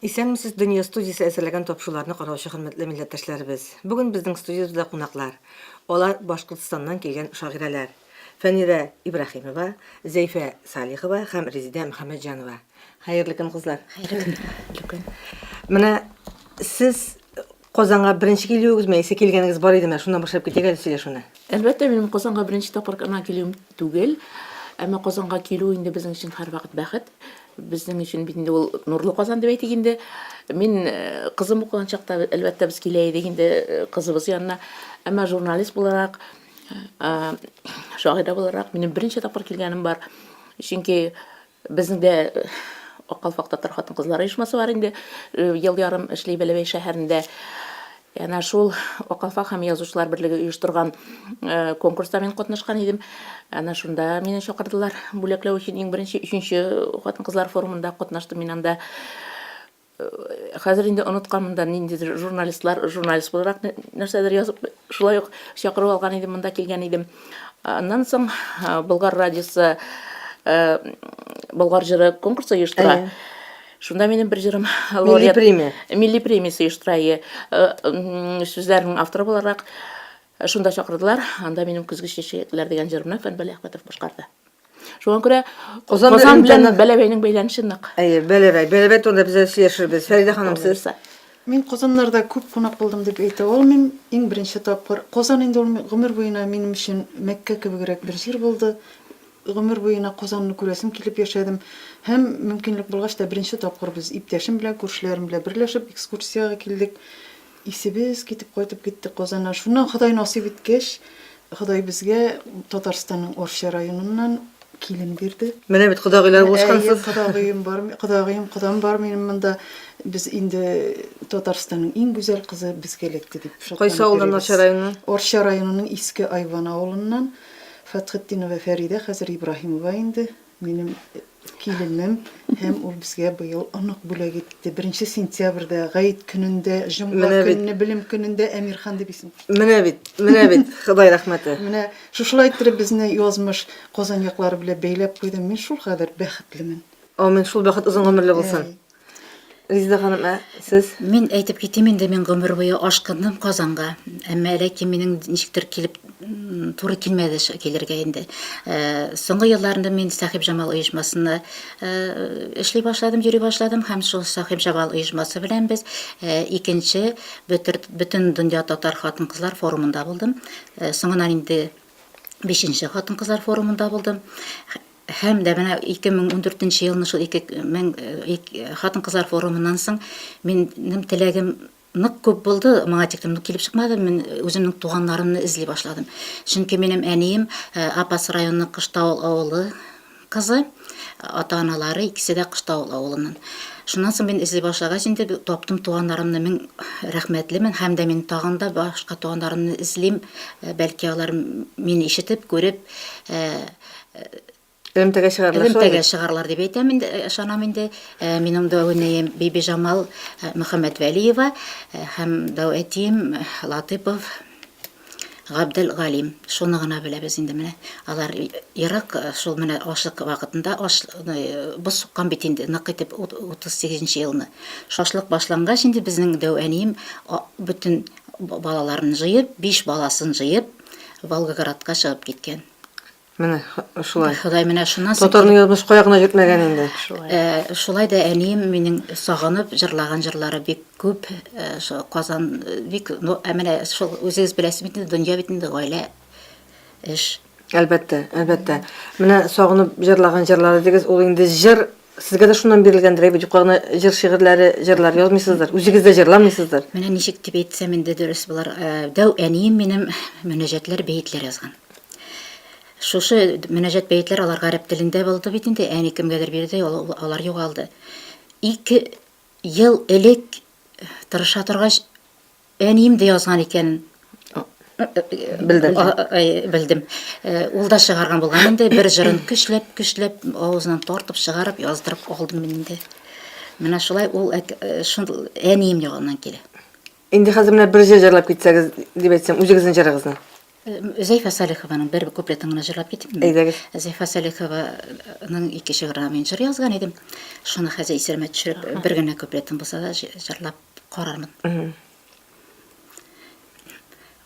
Исәнмесез, Дөнья студиясе әзерләгән тапшыруларны караучы хөрмәтле милләттәшләребез. Бүген безнең студиябездә кунаклар. Алар Башкортстаннан килгән шагыйрәләр. Фәнирә Ибраһимова, Зәйфә Салихова һәм Резидә Мөхәммәтҗанова. Хәерле көн, кызлар. Хәерле көн. Менә сез Казанга беренче килүегезме, яисә килгәнегез бар идеме? Шуннан башлап китик әле сөйләшүне. Әлбәттә, минем Казанга беренче тапкыр гына килүем түгел. Әмма Казанга килү инде безнең өчен һәрвакыт бәхет. Безнең өчен бит инде ул нурлы Казан дип әйтик инде. Мин э, кызым укыган чакта, әлбәттә, без килә идек инде э, кызыбыз янына. Әмма журналист буларак, э, шагыйрә буларак минем беренче тапкыр килгәнем бар. Чөнки Безнең дә Ак калфак татар хатын-кызлар оешмасы бар инде. Ел ярым эшли Бәләбәй шәһәрендә. Әнә шул Ак калфак һәм Язучылар берлеге оештырган конкурста мин катнашкан идем. Әнә шунда мине чакырдылар бүләкләү өчен иң беренче, өченче хатын-кызлар форумында катнаштым мин анда. Хәзер инде онытканмын да, ниндидер журналистлар, журналист буларак нәрсәдер язып, шулай ук чакырып алган идем, монда килгән идем. Аннан соң Болгар радиосы Болгар җыры конкурсы оештыра. Шунда минем бер җырым лауреат. Милли премия. Милли премиясе оештыра. Сүзләрнең авторы буларак шунда чакырдылар. Анда минем Көзге чәчәкләр дигән җырымны Фән Вәлиәхмәтов башкарды. Шуңа күрә Казан, Казан белән Бәләбәйнең бәйләнеше нык. Әйе, Бәләбәй. Бәләбәй турында без әле сөйләшербез. Фәридә ханым, сез? Мин Казаннарда күп кунак булдым дип әйтә алмыйм. Иң беренче тапкыр. Казан инде ул гомер буена минем өчен Мәккә кебегрәк бер җир булды. Гомер буена Казанны күрәсем килеп яшәдем. Һәм мөмкинлек булгач та беренче тапкыр без иптәшем белән, күршеләрем белән берләшеп экскурсиягә килдек. Исебез китеп кайтып киттек Казаннан. Шуннан Ходай насыйп иткәч, Ходай безгә Татарстанның Арча районыннан килен бирде. Менә бит кодагыйлар булышкансыз. Әйе, кодагыем бар, кодагыем, кодам бар минем монда. Без инде Татарстанның иң гүзәл кызы безгә эләкте дип шатланып Кайсы авылдан Арча районыннан? Арча районының Иске Айван авылыннан Фәтхетдинова Фәридә, хәзер Ибраһимова инде. Минем киленем һәм ул безгә быел онык бүләк итте. Беренче сентябрьдә, гает көнендә, җомга көнне, белем көнендә Әмирхан дип исем куштык. Менә бит, менә бит, Ходай рәхмәте. Менә шушылай иттереп безне язмыш Казан яклары белән бәйләп куйды. Мин шулкадәр бәхетлемен. Амин, шул бәхет озын гомерле булсын. Резеда ханым, ә сез? Мин әйтеп китим инде, мин гомер буе ашкындым Казанга. Әмма ләкин минем ничектер килеп туры килмәде килергә инде. Э, соңгы елларында мин Сәхиб Җамал оешмасында э, эшли башладым, йөри башладым һәм шул Сәхиб Җамал оешмасы белән без э, икенче бөтен дөнья татар хатын-кызлар форумында булдым. Соңыннан инде бишенче хатын-кызлар форумында булдым. Һәм дә менә 2014 нче елны шул 2000 хатын-кызлар форумыннан соң минем теләгем нык күп булды, моңа тиклем килеп чыкмады, мин үземнең туганнарымны эзли башладым. Чөнки минем әнием Апас районы Кыштавыл авылы кызы, ата-аналары икесе дә Кыштавыл авылыннан. Шуннан соң мин эзли башлагач инде таптым туганнарымны, мин рәхмәтлемен һәм дә мин тагын да башка туганнарымны эзлим, бәлки алар мине ишетеп, күреп, Элемтәгә чыгарлар. Элемтәгә чыгарлар дип әйтәм инде, ышанам инде. Минем дәү әнием Бибиҗамал Мөхәммәтвәлиева һәм дәү әтием Латыпов Габделгалим. Шуны гына беләбез инде менә. Алар ерак шул менә ашлык вакытында аш боз суккан бит инде нык итеп 38 нче елны. Шашлык башлангач инде безнең дәү әнием бөтен балаларын җыеп, биш баласын җыеп, Волгоградка чыгып киткән. Менә шулай. Ходай менә шуннан соң Татарның язмыш кая гына җитмәгән инде. Шулай. Э, шулай да әнием минем сагынып җырлаган җырлары бик күп. Э, шул Казан э, бик, ну, ә менә шул үзегез беләсез бит инде, дөнья бит инде гаилә эш. Әлбәттә, әлбәттә. Менә сагынып җырлаган җырлары дигез, ул инде җыр Сезгә дә шуннан бирелгәндер, әйбәт, юкка гына җыр шигырьләре, җырлар язмыйсыздыр, үзегез дә җырламыйсыздыр. Менә ничек дип әйтсәм инде дөрес булыр. Э, дәү әнием минем мөнәҗәтләр, бәетләр язган. Шушы мөнәҗәт бәетләр алар гарәп телендә булды бит инде, әни кемгәдер бирде, алар югалды. Ике ел элек тырыша торгач, Әнием дә язган икән. Белдем. Белдем. Э, ул да чыгарган булган инде. Бер җырын көчләп, көчләп авызыннан тартып чыгарып яздырып алдым мин инде. Менә шулай ул э, шул әнием ягыннан килә. Инде хәзер менә бер җыр җырлап китсәгез, дип әйтсәм, үзегезнең җырыгызны. Зәйфә Салихованың бер куплетын гына җырлап китимме? Әйдәгез. Зәйфә Салихованың ике шигыренә мин җыр язган идем. Шуны хәзер исемә төшереп, бер генә куплетын булса да җырлап карармын.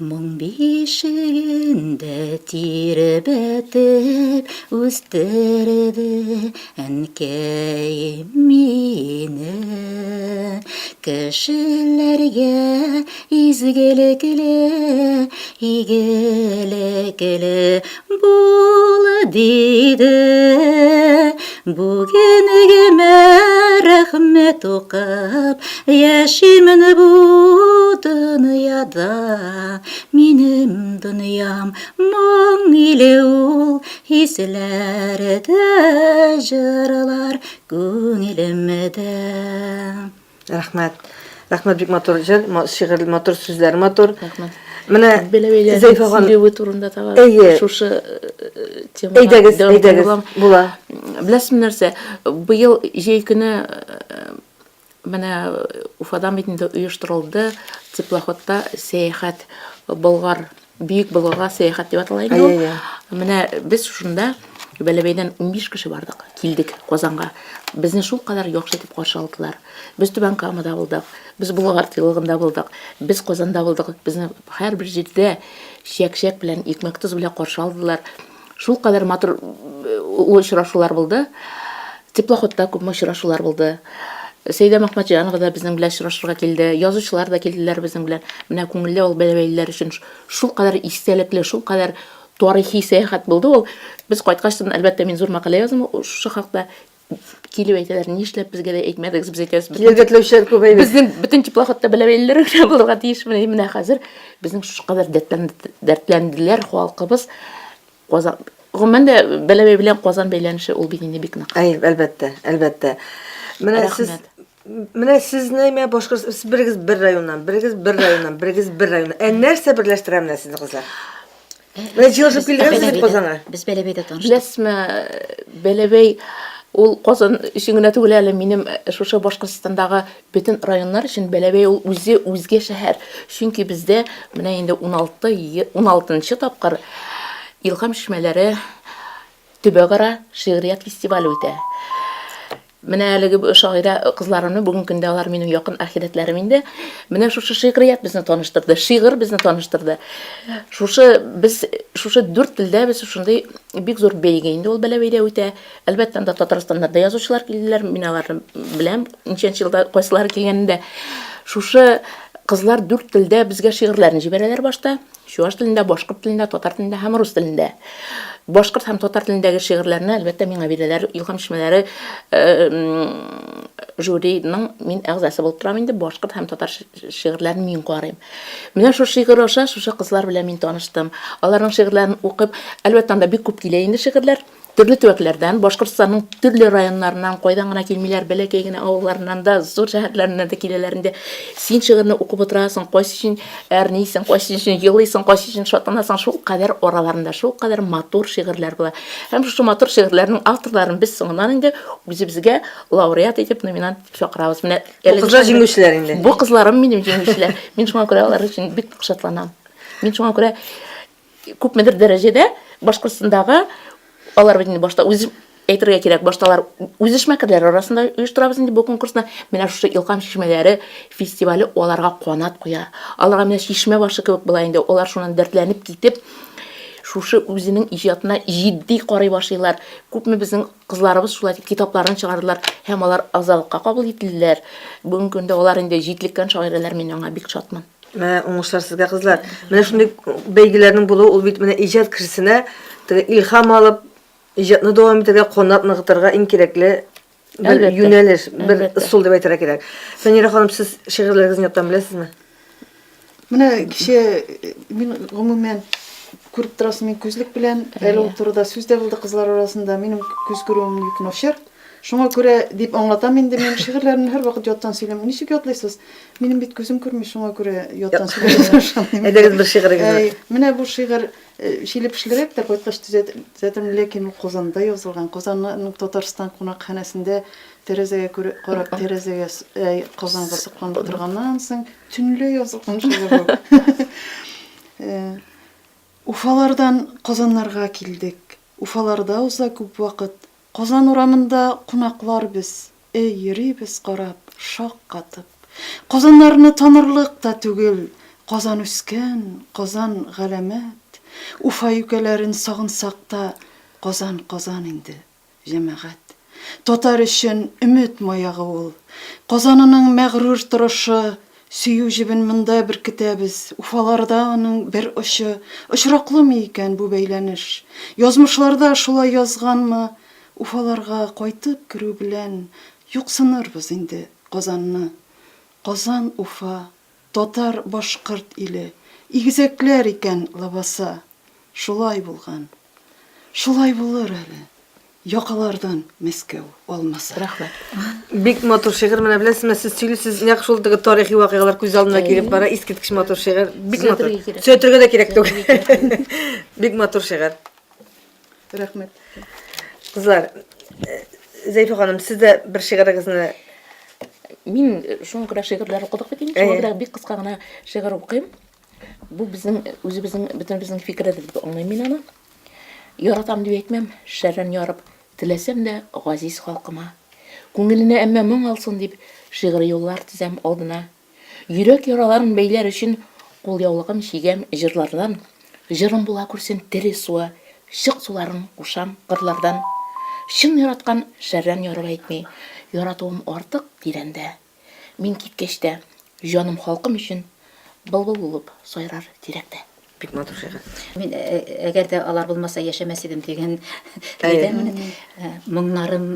Моң бишегендә тирбәтеп үстерде әнкәй мине. Кешеләргә изгелекле, игелекле бул, диде. Бүгенгемә рәхмәт укып, яшимен бу дөньяда. Минем дөньям моң иле ул, хисләрдә җырлар күңелемдә. Рәхмәт. Рәхмәт, бик матур җыр, шигырь матур, сүзләр матур. Рәхмәт. Менә Бәләбәйләрнең Зәйфә ханым. сөйләве турында тагы Әйе. шушы э, темага Әйдәгез, дәвам итәргә әйдәгез. булам. Була. Беләсезме нәрсә? Быел җәй көне э, менә Уфадан бит инде оештырылды теплоходта сәяхәт Болгар, Бөек Болгарга сәяхәт дип атала инде ул. Әйе, Менә без шушында Бәләбәйдән 15 кеше бардык, килдек Казанга. Безне шулкадәр яхшы итеп каршы алдылар. Без Түбән Камада булдык, без Болгар тыюлыгында булдык, без Казанда булдык. Безне һәрбер җирдә чәк-чәк белән, икмәк-тоз белән каршы алдылар. Шулкадәр матур ул очрашулар булды. Теплоходта күпме очрашулар булды. Сәйдә Мөхмәтҗанова да безнең белән очрашырга килде, язучылар да килделәр безнең белән. Менә күңелле ул бәләбәйлеләр өчен шулкадәр истәлекле, шулкадәр тарихи сәяхәт булды ул. Без кайткачтын, әлбәттә, мин зур мәкалә яздым шушы хакта. Килеп әйтәләр, нишләп безгә дә әйтмәдегез, без әйтәбез. Килергә теләүчеләр күбәйде. Безнең бөтен теплоходта бәләбәйлеләр генә булырга тиеш. Менә менә хәзер безнең шулкадәр дәртләнделәр халкыбыз. Казан, гомумән дә Бәләбәй белән Казан бәйләнеше ул бит инде бик нык. Әй, әлбәттә, әлбәттә. Менә сез Менә сезне менә башка сез берегез бер районнан, берегез бер районнан, берегез бер районнан. Ә нәрсә берләштерә менә сезне кызлар? Менә җыелышып килгәнсез бит Казанга. Без Бәләбәйдә таныштык. Беләсезме, Бәләбәй ул Казан өчен генә түгел әле, минем шушы Башкортстандагы бөтен районнар өчен Бәләбәй ул үзе үзгә шәһәр. Чөнки бездә менә инде 16 16 тапкыр Илһам чишмәләре төбәкара шигърият фестивале үтә. Менә әлеге шагыйрә кызларымны бүгенге көндә алар минем якын ахирәтләрем инде. Менә шушы шигърият безне таныштырды, шигырь безне таныштырды. Шушы без шушы дүрт телдә без шушындый бик зур бәйге инде ул Бәләбәйдә үтә. Әлбәттә, анда Татарстаннан да язучылар килделәр, мин аларны беләм, ничәнче елда кайсылары килгәнен дә. Шушы кызлар дүрт телдә безгә шигырьләрен җибәрәләр башта. Чуаш телендә, башкорт телендә, татар телендә һәм рус телендә. Башкорт һәм татар телендәге шигырьләрне, әлбәттә, миңа бирәләр. Илһам чишмәләре жюриның мин әгъзасы булып торам инде. Башкорт һәм татар шигырьләрен мин карыйм. Менә шушы шигырь аша шушы кызлар белән мин таныштым. Аларның шигырьләрен укып, әлбәттә, анда бик күп килә инде шигырьләр. Төрле төбәкләрдән, Башкортстанның төрле районнарыннан, кайдан гына килмиләр, бәләкәй генә авылларыннан да, зур шәһәрләреннән дә киләләр инде. Син шигырьне укып утырасың, кайсы өчен әрнисең, кайсы өчен елыйсың, кайсы өчен шатланасың, шул кадәр араларында шул кадәр матур шигырьләр була. Һәм шушы матур шигырьләрнең авторларын без соңыннан инде үзебезгә лауреат итеп, номинант итеп чакырабыз. Менә Бу кызлар җиңүчеләр инде. Бу кызларым минем җиңүчеләр. Мин шуңа күрә алар өчен бик шатланам. Мин шуңа күрә күпмедер дәрәҗәдә Башкортстандагы алар бит инде башта үз әйтергә кирәк, башта алар үз эшмәкәрләре арасында оештырабыз инде бу конкурсны. Менә шушы Илһам чишмәләре фестивале аларга канат куя. Аларга менә чишмә башы кебек була инде. Алар шуннан дәртләнеп китеп, шушы үзенең иҗатына җитди карый башлыйлар. Күпме безнең кызларыбыз шулай дип китапларын чыгардылар һәм алар азалыкка кабул ителделәр. Бүгенге көндә алар инде җитлеккән шагыйрәләр, мин аңа бик шатмын. Менә уңышлар сезгә, кызлар. Менә шундый бәйгеләрнең булуы ул бит менә иҗат кешесенә теге илһам алып, иҗатны дәвам итәргә, канат ныгытырга иң кирәкле бер юнәлеш, бер ысул дип әйтергә кирәк. Фәнирә ханым, сез шигырьләрегезне яттан беләсезме? Менә кичә мин гомумән күреп торасың, мин күзлек белән, әле ул турыда сүз дә булды кызлар арасында, минем күз күрүем бик начар. Шуңа күрә дип аңлатам инде мин шигырьләрне һәрвакыт яттан сөйлим. Ничек ятлыйсыз? Минем бит күзем күрми, шуңа күрә яттан сөйләргә тырышам. Әйдәгез бер шигырегезне. Менә бу шигырь э, чиле-пешлерәк тә кайткач төзәтермен, ләкин ул Казанда язылган. Казанның Татарстан кунакханәсендә тәрәзәгә күрә карап, тәрәзәгә Казанга сокланып торганнан соң төнлә язылган шигырь бу. Э, Уфалардан Казаннарга килдек. Уфаларда уза күп вакыт. Казан урамында кунаклар без. Эй, йөрибез карап, шаккатып. Казаннарны танырлык та түгел. Казан үскән, Казан галәмәт. Уфа юкәләрен сагынсак та, Казан Казан инде. Җәмәгать. Татар өчен өмет маягы ул. Казанының мәгърур торышы, сөю җебен монда беркетәбез, Уфаларда аның бер очы. Очраклымы икән бу бәйләнеш? Язмышларда шулай язганмы? Уфаларга кайтып керү белән юксынырбыз инде Казанны. Казан, Уфа, татар, башкорт иле, игезәкләр икән лабаса. Шулай булган. Шулай булыр әле. Якалардан Мәскәү алмаса. Рәхмәт. Бик матур шигырь, менә беләсезме, сез сөйлисез, нәкъ шул теге тарихи вакыйгалар күз алдына килеп бара, искиткеч матур шигырь, бик матур. Төзәтергә дә кирәк түгел. Бик матур шигырь. Рәхмәт. Кызлар, э, Зәйфә ханым, сез дә бер шигырегезне Мин шуңа күрә шигырьләр укыдык бит инде, шуңа күрә бик кыска гына шигырь укыйм. Бу безнең үзебезнең бөтенебезнең фикере дип аңлыйм мин аны. Яратам дип әйтмәм, шәррән ярып, теләсәм дә газиз халкыма. Күңеленә әмма моң алсын дип, шигъри юллар тезәм алдына. Йөрәк яраларын бәйләр өчен кулъяулыгым чигәм җырлардан. Җырым була күрсен тере суы, чык суларын кушам кырлардан. Чын яраткан шәррән ярып әйтми, яратуым артык тирәндә. Мин киткәч тә, җаным халкым өчен былбыл булып сайрар тирәктә. Бик матур шигырь. Мин әгәр дә алар булмаса яшәмәс идем дигән идем. Моңнарым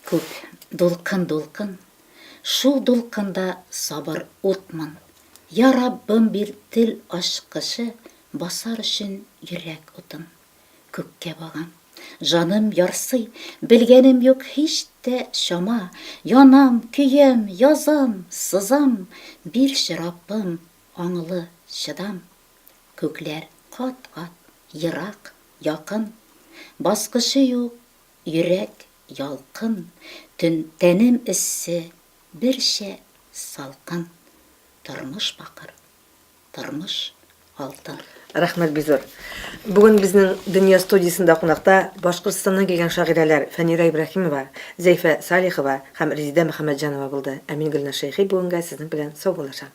күп, дулкын-дулкын. Шул дулкында сабыр утмын. Я Раббым бир тел ачкычы, басар өчен йөрәк утын. Күккә багам. Жаным ярсый, белгәнем юк һич тә чама. Янам, көям, язам, сызам, бирче, Раббым, аңлы чыдам. Күкләр кат-кат, ерак, якын, баскычы юк, йөрәк ялкын, төн тәнем эссе, берчә салкын, тормыш бакыр. Тормыш алтын. Рәхмәт бик зур. Бүген безнең Дөнья студиясендә кунакта Башкортстаннан килгән шагыйрәләр Фәнирә Ибраһимова, Зәйфә Салихова һәм Резидә Мөхәммәтҗанова булды. Ә мин Гөлназ Шәйхи бүгенгә сезнең белән саубуллашам.